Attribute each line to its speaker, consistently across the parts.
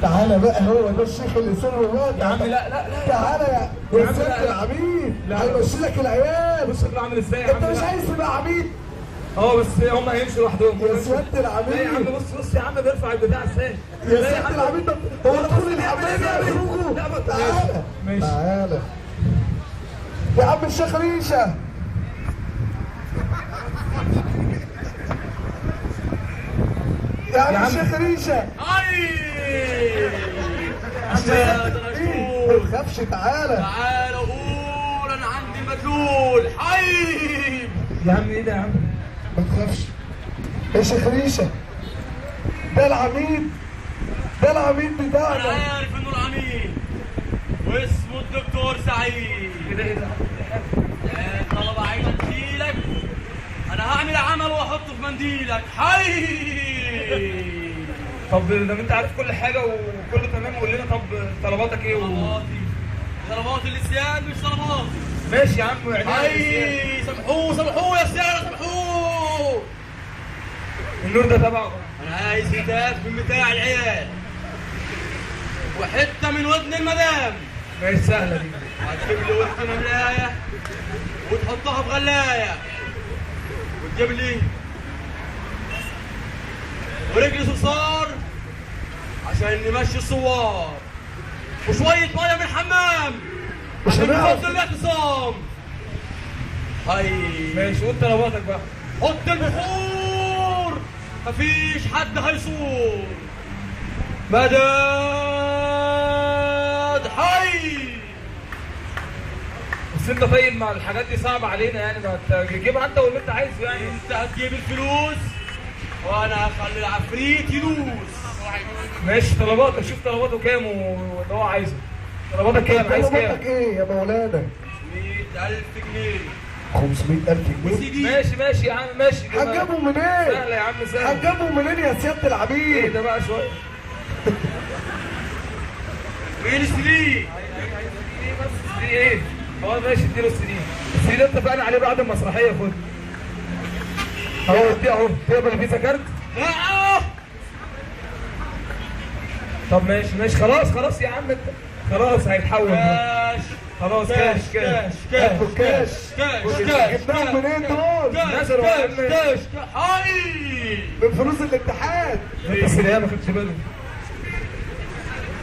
Speaker 1: تعالى بقى، هو ده الشيخ اللي سره مات.
Speaker 2: يا عم لا لا لا،
Speaker 1: تعالى يا سيادة العميد، هيمشي لك العيال.
Speaker 2: بص شكله عامل ازاي يا عم.
Speaker 1: انت مش عايز تبقى عميد؟
Speaker 2: اه بس هم هيمشوا لوحدهم
Speaker 1: يا سيادة العميد.
Speaker 2: لا يا عم بص بص يا عم، بيرفع البتاع ازاي
Speaker 1: يا سيادة العميد. ده هو دخول الحمام يا خروجه. تعالى
Speaker 2: ماشي،
Speaker 1: تعالى يا عم الشيخ ريشه. يا عم الشيخ ريشه.
Speaker 3: اي
Speaker 1: ايه ما تخافش، تعالى
Speaker 3: تعالى قول انا عندي المدلول. حي
Speaker 2: يا عم، ايه ده يا عم؟
Speaker 1: ما تخافش يا شيخ ريشه، ده العميد، ده العميد بتاعنا.
Speaker 3: انا عارف انه العميد واسمه الدكتور سعيد.
Speaker 2: ايه ده ايه ده؟
Speaker 3: الطلبة عايزه تشيلك، انا هعمل عمل واحطه في منديلك. حي.
Speaker 2: طب ده انت عارف كل حاجة وكله تمام، قول لنا طب طلباتك ايه؟
Speaker 3: طلباتي طلبات الاسياد مش طلباتي.
Speaker 2: ماشي يا عم.
Speaker 3: حي. سامحوه سامحوه يا سيادة، سامحوه.
Speaker 2: النور ده تبعه.
Speaker 3: انا عايز هتاف من بتاع العيال وحتة من ودن المدام.
Speaker 2: ماشي سهلة دي.
Speaker 3: هتجيب لي ودن ملايه وتحطها في غلايه، وتجيب لي ورجل صرصار عشان نمشي الصوار، وشوية مية من الحمام عشان نفضل الاعتصام. هاي
Speaker 2: ماشي، قول طلباتك بقى.
Speaker 3: حط البخور، مفيش حد هيصور. مدد. حي.
Speaker 2: بس انت طيب مع الحاجات دي صعبة علينا يعني، ما تجيبها انت واللي انت عايزه يعني.
Speaker 3: انت هتجيب الفلوس وانا هخلي العفريت يدوس.
Speaker 2: ماشي، طلباتك شوف طلباته كام واللي هو عايزه. طلباتك كام؟ عايز كام؟
Speaker 1: طلباتك ايه يا مولانا؟
Speaker 3: 500,000 جنيه.
Speaker 1: 500,000 جنيه؟
Speaker 2: ماشي ماشي يا عم ماشي.
Speaker 1: هتجيبهم منين؟
Speaker 2: سهلة يا عم سهلة.
Speaker 1: هتجيبهم منين يا سيادة العميد؟
Speaker 2: ايه ده بقى شوية.
Speaker 3: وين السي دي؟
Speaker 2: ايه بس السي دي ايه؟ اه ماشي اديله السي دي. السي دي ده اتفقنا عليه بعد المسرحية. خد اهو، اديه اهو. تقبل Visa card؟
Speaker 3: لا.
Speaker 2: طب ماشي ماشي، خلاص خلاص يا عم انت خلاص هيتحول.
Speaker 3: كاش
Speaker 2: خلاص، cash cash
Speaker 3: cash
Speaker 1: cash
Speaker 3: cash cash.
Speaker 1: جبناهم منين دول؟
Speaker 2: نزلوا يا عم.
Speaker 3: كاش. حي.
Speaker 1: من فلوس الاتحاد.
Speaker 2: انت السي ما خدتش بالك.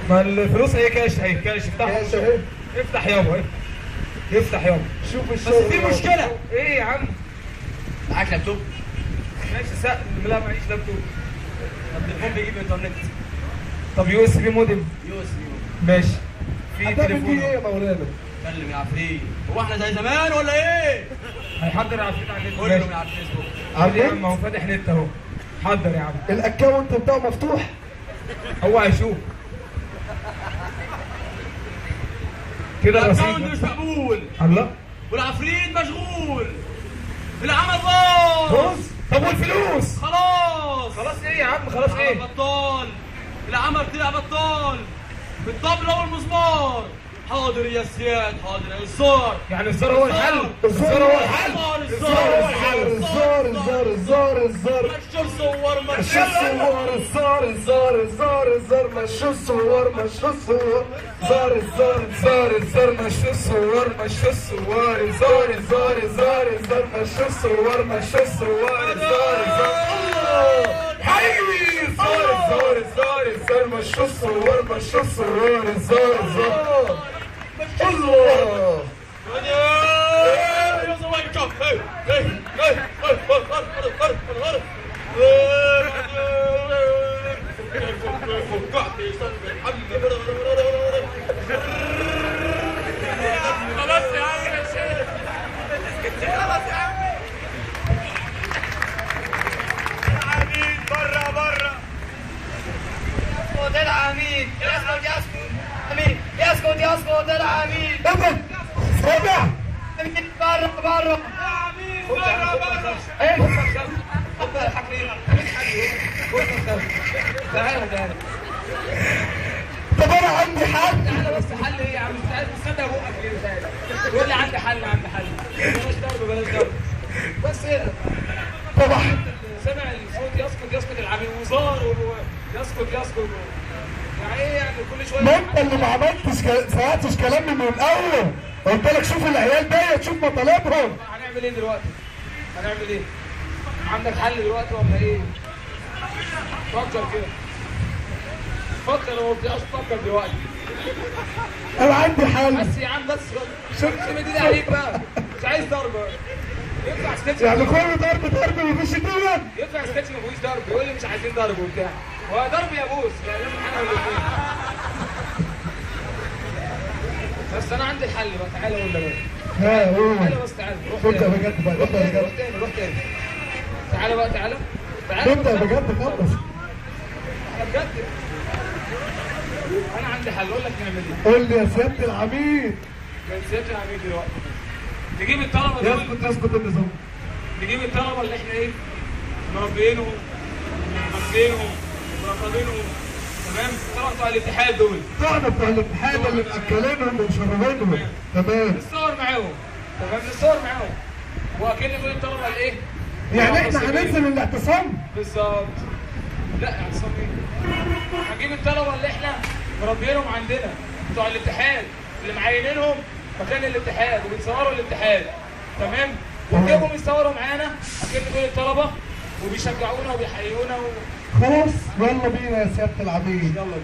Speaker 2: ما الفلوس هي كاش، اهي كاش. افتح
Speaker 1: كاش اهي.
Speaker 2: افتح يابا، افتح يابا.
Speaker 1: شوف الشغل.
Speaker 3: بس في مشكلة.
Speaker 2: ايه يا عم؟
Speaker 3: معاك لابتوب؟
Speaker 2: ماشي سقف. لا معيش لابتوب.
Speaker 3: طب التليفون بيجيب انترنت.
Speaker 2: طب USB modem.
Speaker 3: USB.
Speaker 2: ماشي. في
Speaker 1: هتعمل
Speaker 2: تليفون.
Speaker 1: بيه ايه يا مولانا؟
Speaker 3: كلم يا عفريت، هو احنا زي زمان ولا ايه؟
Speaker 2: هيحضر عفريت على النت.
Speaker 3: كله من على الفيسبوك.
Speaker 2: على يا عم هو فاتح نت اهو. حضر يا عم.
Speaker 1: ال account بتاعه مفتوح؟
Speaker 2: هو هيشوف كده.
Speaker 3: ال account مش مقبول.
Speaker 2: الله.
Speaker 3: والعفريت مشغول. العمل باظ.
Speaker 2: طب والفلوس؟
Speaker 3: خلاص
Speaker 2: خلاص. ايه يا عم خلاص ايه؟
Speaker 3: بطال. العمل طلع بطال بالطبلة والمزمار. حاضر يا سياد، حاضر يا الزار.
Speaker 2: يعني الزار هو الحل. الزار هو الحل.
Speaker 3: الزار
Speaker 2: هو الحل.
Speaker 1: الزار الزار الزار الزار.
Speaker 3: مشوا الصور،
Speaker 1: مشوا الصور. الزار الزار الزار الزار. مشوا الصور، مشوا الصور. زار الزار
Speaker 2: زار الزار. مشوا الصور، مشوا الصور. الزار الزار الزار الزار. مشوا الصور، مشوا الصور. الزار الزار. الله حي. الزار الزار الزار الزار. مشوا الصور، مشوا الصور. الزار الزار.
Speaker 1: الله.
Speaker 3: خلاص يا عم، خلاص يا عم.
Speaker 4: العميد بره بره.
Speaker 3: يسقط العميد، يسقط يسقط العميد، يسقط يسقط العميد.
Speaker 1: ابعد ابعد.
Speaker 3: العميد بره بره.
Speaker 4: العميد بره بره.
Speaker 2: تعالى تعالى.
Speaker 1: طب انا عندي حل.
Speaker 2: تعالى بس. حل ايه يا عم؟ مش مصدق بقك ليه؟ مش عارف. يقول لي عندي حل، عندي حل. بلاش ضرب بلاش ضرب. بس ايه؟
Speaker 1: طبعا
Speaker 2: سمع الصوت يسقط يسقط العميد وزار
Speaker 3: يسقط يسقط يعني ايه يعني كل شوية؟
Speaker 1: ما انت اللي ما عملتش سمعتش كلامي من الاول، قلت لك شوف العيال ديت، شوف مطالبهم.
Speaker 3: هنعمل ايه دلوقتي؟ هنعمل ايه؟ عندك حل دلوقتي ولا ايه؟ فكر كده، فكر، لو ما بتعرفش تفكر دلوقتي.
Speaker 1: انا عندي حل
Speaker 3: بس يا عم، بس شوف دي عليك بقى، مش عايز ضرب. يطلع سكتش
Speaker 1: يعني كل ضرب ضرب مفيش دول،
Speaker 3: يطلع سكتش ما فيهوش ضرب، يقول لي مش عايزين ضرب وبتاع، هو ضرب يا بوس يعني لازم حاجة من الاثنين. بس انا عندي الحل بقى، تعالى اقول لك.
Speaker 1: ها قول.
Speaker 3: تعالى بس، تعالى روح
Speaker 1: ابدا بجد بقى، ابدا بجد،
Speaker 3: روح تاني، روح تاني، تعالى بقى، تعالى تعالى،
Speaker 1: ابدا بجد خلص.
Speaker 3: انا بجد انا عندي حل، اقول لك نعمل ايه.
Speaker 1: قول لي يا سيادة العميد.
Speaker 3: يا سيادة العميد دلوقتي نجيب الطلبة دول،
Speaker 1: يسقط يسقط النظام.
Speaker 3: نجيب الطلبة اللي احنا ايه مربيينهم مربينهم مرقبينهم، تمام؟ الطلبة بتوع الاتحاد دول،
Speaker 1: بتوعنا بتوع الاتحاد اللي مأكلينهم ومشربينهم، تمام؟
Speaker 3: نتصور معاهم، تمام؟ نتصور معاهم واكن دول الطلبة الايه؟
Speaker 1: يعني احنا هننزل الاعتصام؟
Speaker 3: بالظبط. لا اعتصام ايه؟ هنجيب الطلبة اللي احنا مربيينهم عندنا بتوع الاتحاد اللي معينينهم مكان الاتحاد وبيتصوروا الاتحاد، تمام؟ ونجيبهم يتصوروا معانا اكن دول الطلبة وبيشجعونا وبيحيونا
Speaker 1: خلاص يلا بينا يا سيادة العميد،
Speaker 3: يلا بينا.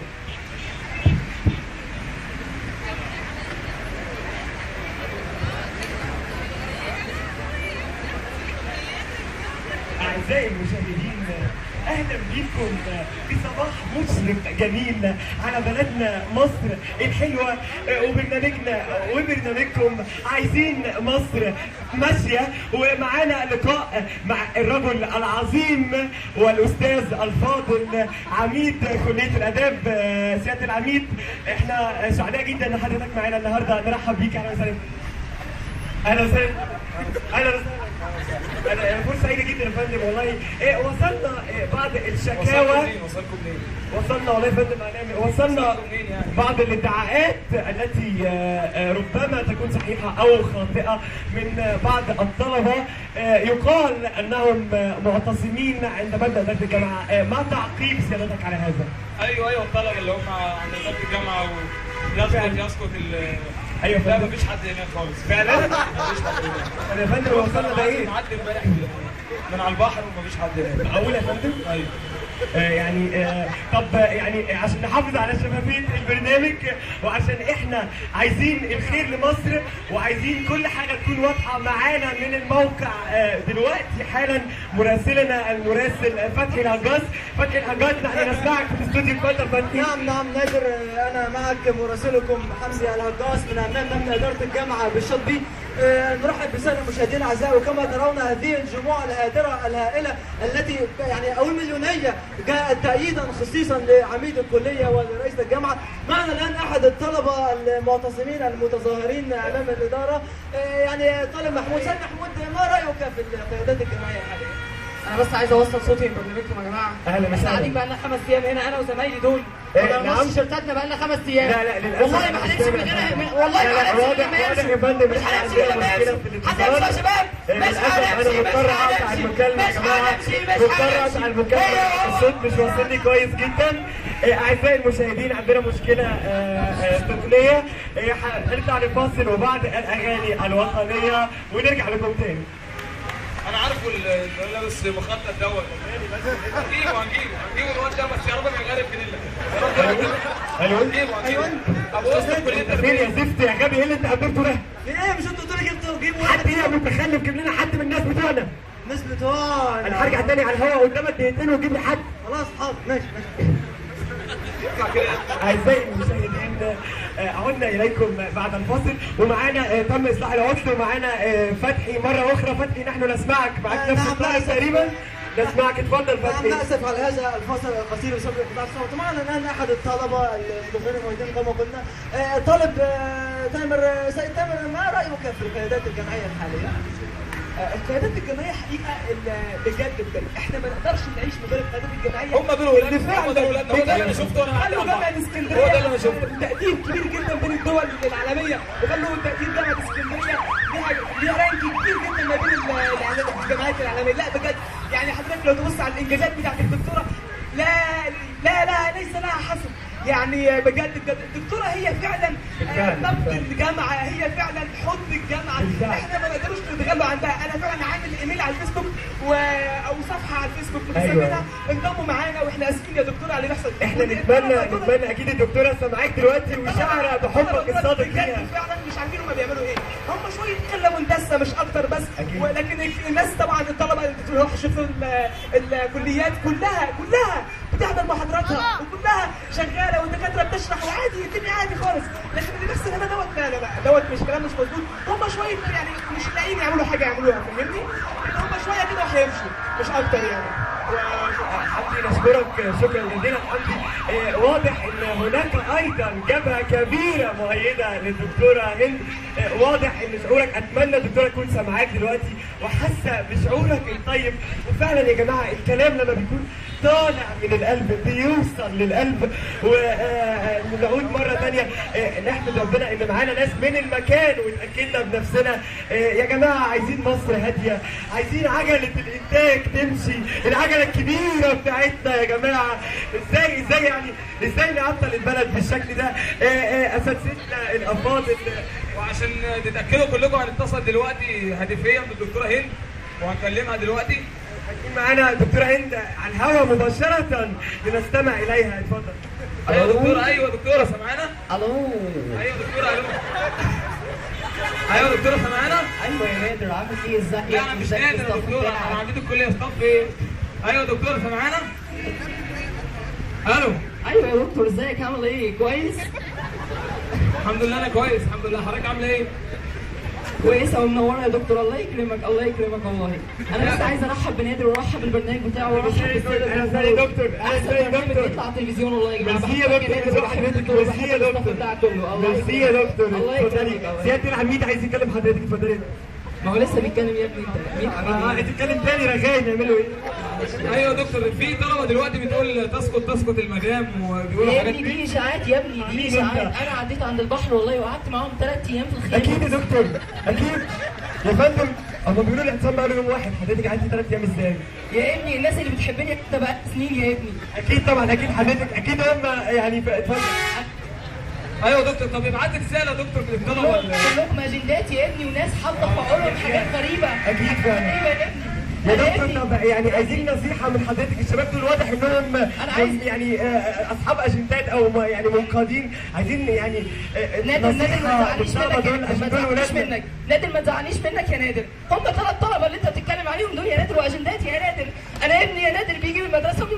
Speaker 4: أعزائي المشاهدين، أهلا بيكم في صباح مشرق جميل على بلدنا مصر الحلوة، وبرنامجنا وبرنامجكم عايزين مصر ماشية. ومعانا لقاء مع الرجل العظيم والأستاذ الفاضل عميد كلية الآداب. سيادة العميد، احنا سعداء جدا ان حضرتك معانا النهارده، نرحب بيك. أهلا وسهلا. أهلا وسهلا. أهلا وسهلا. أنا فرصة سعيدة جدا يا فندم والله. وصلنا بعض الشكاوى.
Speaker 3: وصلكم منين؟
Speaker 4: وصلنا والله يا فندم، وصلنا بعض الادعاءات التي ربما تكون صحيحة أو خاطئة من بعض الطلبة، يقال أنهم معتصمين عند مبنى إدارة الجامعة. ما تعقيب سيادتك على هذا؟
Speaker 3: أيوه الطلبة اللي هم عند إدارة الجامعة ويسقط يسقط
Speaker 4: ايوه
Speaker 3: لا مفيش حد هناك خالص
Speaker 4: فعلا،
Speaker 3: مفيش حد هناك
Speaker 4: يا فندم. وصلنا ده ايه؟
Speaker 3: معدي امبارح من على البحر ومفيش حد هناك.
Speaker 4: معقول يا فندم؟
Speaker 3: ايوه.
Speaker 4: يعني طب يعني عشان نحافظ على شفافية البرنامج وعشان احنا عايزين الخير لمصر وعايزين كل حاجة تكون واضحة معانا من الموقع دلوقتي حالا مراسلنا المراسل فتحي الهجاص. فتحي الهجاص، نحن نسمعك في الاستوديو. اتفضل فتحي.
Speaker 5: نعم نادر، انا معك مراسلكم حمزي الهجاص من امام مبنى ادارة الجامعة بالشاطبي. نرحب بسادة المشاهدين الاعزاء، وكما ترون هذه الجموع الهادره الهائلة التي يعني او المليونيه جاءت تأييدا خصيصا لعميد الكلية ولرئيس الجامعة. معنا الان احد الطلبة المعتصمين المتظاهرين امام الادارة، يعني طالب محمود. سيد محمود، ما رايك في القيادات الجامعية الحالية؟
Speaker 6: انا بس عايز اوصل صوتي من برنامجكم يا جماعة.
Speaker 4: اهلا وسهلا.
Speaker 6: احنا قاعدين بقى لنا 5 ايام هنا، انا وزمايلي دول.
Speaker 4: نعم.
Speaker 6: تيشيرتاتنا بقى لنا 5 ايام.
Speaker 4: لا للاسف
Speaker 6: والله ما هنمشي من غير، والله ما هنمشي من غير ما يمشي. مش هنمشي من غير ما يمشي. هنمشي يا شباب، مش هنمشي، مش هنمشي، مش هنمشي، مش
Speaker 4: مضطر اقطع المكالمة، الصوت مش واصلني كويس جدا. اعزائي المشاهدين، عندنا مشكلة تقنية، هنطلع لفاصل وبعد الاغاني الوطنية ونرجع لكم تاني.
Speaker 3: انا عارفه اللي لابس مخطط دوت، هنجيبه هنجيبه الواد ده، بس يا رب ما يغرب فانيلا.
Speaker 4: الو
Speaker 3: ايوه ابو وسط كليه
Speaker 4: فين يا زفت يا غبي؟ ايه اللي انت قدرته ده؟
Speaker 5: في ايه؟ مش انتوا قلتوا لي جبتوا جيبوا
Speaker 4: حد ايه يا متخلف؟ جيب لنا حد من الناس بتوعنا.
Speaker 5: الناس بتوعنا.
Speaker 4: انا هرجع تاني على الهوا قدامك دقيقتين وتجيب لي حد.
Speaker 5: خلاص حاضر، ماشي ماشي.
Speaker 4: أعزائي المشاهدين، عدنا إليكم بعد الفاصل، ومعانا تم إصلاح العطل، ومعانا فتحي مرة أخرى. فتحي، نحن نسمعك، معاك نفس الطالب تقريبا، نسمعك. اتفضل فتحي.
Speaker 5: نعم، نأسف على هذا الفاصل القصير بسبب انقطاع الصوت. معنا الآن أحد الطلبة المتظاهرين الموجودين كما قلنا، طالب تامر. سيد تامر، ما رأيك في القيادات الجامعية الحالية؟
Speaker 7: القيادات الجامعية حقيقة بجد بجد احنا ما نقدرش نعيش من غير القيادات الجامعية.
Speaker 3: هم دول ولادنا، هم دول ولادنا، هو ده اللي انا شفته. انا
Speaker 7: خلوا جامعه اسكندرية،
Speaker 3: هو ده اللي انا شفته،
Speaker 7: تقدير كبير جدا بين الدول العالمية، وخلوا تقدير جامعه اسكندرية ليها rank كبير جدا ما بين الجامعات العالمية. لا بجد يعني حضرتك لو تبص على الانجازات بتاعت الدكتورة، لا لا يعني بجد بجد الدكتورة هي فعلا نبض الجامعة، هي فعلا حضن الجامعة، احنا ما نقدروش نتغلوا عندها. انا فعلا عامل ايميل على الفيسبوك او صفحة على الفيسبوك متسمينها انضموا معانا، واحنا اسفين يا دكتورة على اللي بيحصل.
Speaker 4: احنا نتمنى اكيد الدكتورة سامعاك دلوقتي وشعره بحبك الصادق ليها.
Speaker 7: فعلا مش عارفين هم بيعملوا ايه، هم شوية قلة مندسه مش اكتر بس. ولكن الناس طبعا الطلبة اللي بتروح شوف الكليات كلها بتحضر محاضراتها وكلها شغالة والدكاتره بتشرح وعادي، الدنيا عادي خالص. لكن اللي بيحصل هنا دوت لا لا دوت مش كلام مش مظبوط. هم شوية يعني مش لاقيين يعملوا حاجة يعملوها، فاهمني؟ هم شوية كده وهيمشوا مش اكتر يعني.
Speaker 4: حمدي نشكرك شكرا جزيلا حمدي. واضح ان هناك ايضا جبهة كبيرة مؤيدة للدكتوره هند. واضح ان شعورك، اتمنى الدكتورة تكون سامعاك دلوقتي وحاسه بشعورك الطيب. وفعلا يا جماعة الكلام لما بيكون طالع من القلب بيوصل للقلب. ونعود مرة ثانية نحمد ربنا ان معانا ناس من المكان وتاكدنا بنفسنا. يا جماعة عايزين مصر هادية، عايزين عجله الانتاج تمشي، العجلة الكبيرة بتاعتنا يا جماعة. ازاي يعني ازاي نعطل البلد بالشكل ده؟ اساتذتنا الافاضل.
Speaker 3: وعشان تتاكدوا كلكم هنتصل دلوقتي هاتفيا بالدكتورة هند وهنكلمها دلوقتي.
Speaker 4: هتكون معانا الدكتورة هند على الهواء مباشرة لنستمع اليها. اتفضل.
Speaker 3: ايوه دكتورة. ايوه دكتورة سامعانا؟
Speaker 6: الو.
Speaker 3: ايوه دكتورة. الو. ايوه دكتورة سامعانا؟
Speaker 6: ايوه يا نادر، عامل ايه؟ ازيك؟
Speaker 3: لا انا مش نادر يا دكتورة، انا عديت الكلية. staff ايه؟ ايوه دكتورة سامعانا؟ الو.
Speaker 6: ايوه يا دكتور، ازيك؟ عامل ايه؟ كويس؟
Speaker 3: الحمد لله انا كويس الحمد لله. حضرتك عامله ايه؟
Speaker 6: كويسة ومنوره يا دكتور. الله يكرمك الله يكرمك والله. انا بس عايز ارحب بنادر وارحب بالبرنامج بتاعه وارحب بالساده.
Speaker 4: انا يا دكتور، انا يا دكتور
Speaker 6: بيطلع على التلفزيون والله يا جماعة.
Speaker 4: ميرسي يا دكتور، ميرسي يا دكتور
Speaker 6: بتاعك كله.
Speaker 4: ميرسي يا دكتور. الله يكرمك. سيادة العميد عايز يكلم حضرتك، اتفضلي.
Speaker 6: ما هو لسه بيتكلم يا ابني. انت مين؟
Speaker 4: هتتكلم تاني رغاي نعمله ايه؟
Speaker 3: ايوه يا دكتور، في طلبه دلوقتي بتقول تسقط المدام وبيقولوا
Speaker 6: يا
Speaker 3: حاجات.
Speaker 6: ابني دي اشاعات يا ابني، دي اشاعات. انا عديت عند البحر والله وقعدت معاهم 3 ايام في الخيمة.
Speaker 4: اكيد يا دكتور، اكيد يا فندم. هم بيقولوا الاعتصام بقى له يوم واحد، حضرتك قعدتي 3 ايام ازاي؟
Speaker 6: يا ابني الناس اللي بتحبني انت بقى سنين يا ابني.
Speaker 4: اكيد طبعا، اكيد حضرتك، اكيد هم يعني. اتفضل.
Speaker 3: ايوه يا دكتور، طب ابعت رسالة يا دكتور للطلبة.
Speaker 6: كلهم اجندات يا ابني وناس حاطه في عقولهم حاجات غريبة.
Speaker 4: اكيد فعلا.
Speaker 6: غريبة يا ابني.
Speaker 4: يا دكتور طب يعني عايزين نصيحة من حضرتك. الشباب دول واضح انهم
Speaker 6: أنا عايز
Speaker 4: يعني اصحاب اجندات او يعني منقادين، عايزين يعني
Speaker 6: نادر. نادر ما تزعلنيش منك، ما تزعلنيش منك نادر، ما تزعلنيش منك يا نادر. هم 3 طلبه اللي انت بتتكلم عليهم دول يا نادر واجندات يا نادر. انا ابني يا نادر بيجي من المدرسة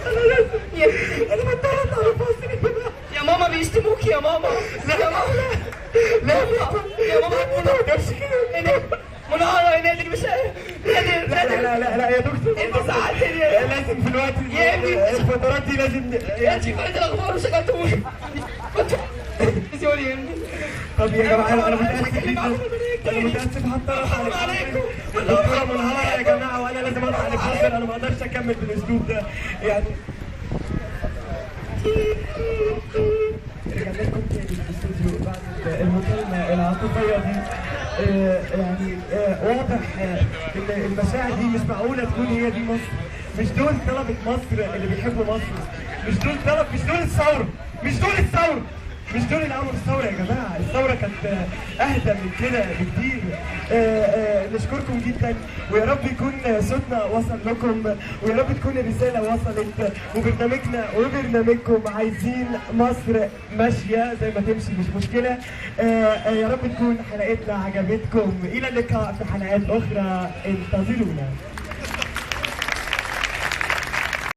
Speaker 4: انا لازم، انا بتطرد على فاصل يا جماعة.
Speaker 6: يا ماما بيشتموك يا ماما.
Speaker 4: لا
Speaker 6: يا ماما،
Speaker 4: لا
Speaker 6: يا ماما،
Speaker 4: ما تقولش كده.
Speaker 6: منهارة يا نادر، مش نادر.
Speaker 4: لا لا لا لا يا دكتور،
Speaker 6: انت زعلتني.
Speaker 4: لازم في الوقت
Speaker 6: يا ابني
Speaker 4: الفترات دي لازم
Speaker 6: يا ابني قناة الاخبار وشغلتوني التلفزيون يا ابني.
Speaker 4: طب يا جماعة انا متاسف جدا، انا متاسف هضطر
Speaker 6: عليكم.
Speaker 4: الدكتورة منهاره يا جماعة وانا لازم اطلع لفاصل، انا ما اقدرش اكمل بالاسلوب ده يعني. رجعنا لكم تاني في الاستوديو بعد المكالمة العاطفية دي. يعني واضح ان المشاعر دي مش معقولة تكون هي دي مصر. مش دول طلبه مصر اللي بيحبوا مصر، مش دول طلب، مش دول الثورة، مش دول الثورة، مش دول اللي عملوا الثورة يا جماعة. الثورة كانت اهدى من كده بكتير. نشكركم جدا، ويا رب يكون صوتنا وصل لكم، ويا رب تكون الرسالة وصلت، وبرنامجنا وبرنامجكم عايزين مصر ماشية زي ما تمشي مش مشكلة. يا رب تكون حلقتنا عجبتكم. الى اللقاء في حلقات اخرى، انتظرونا.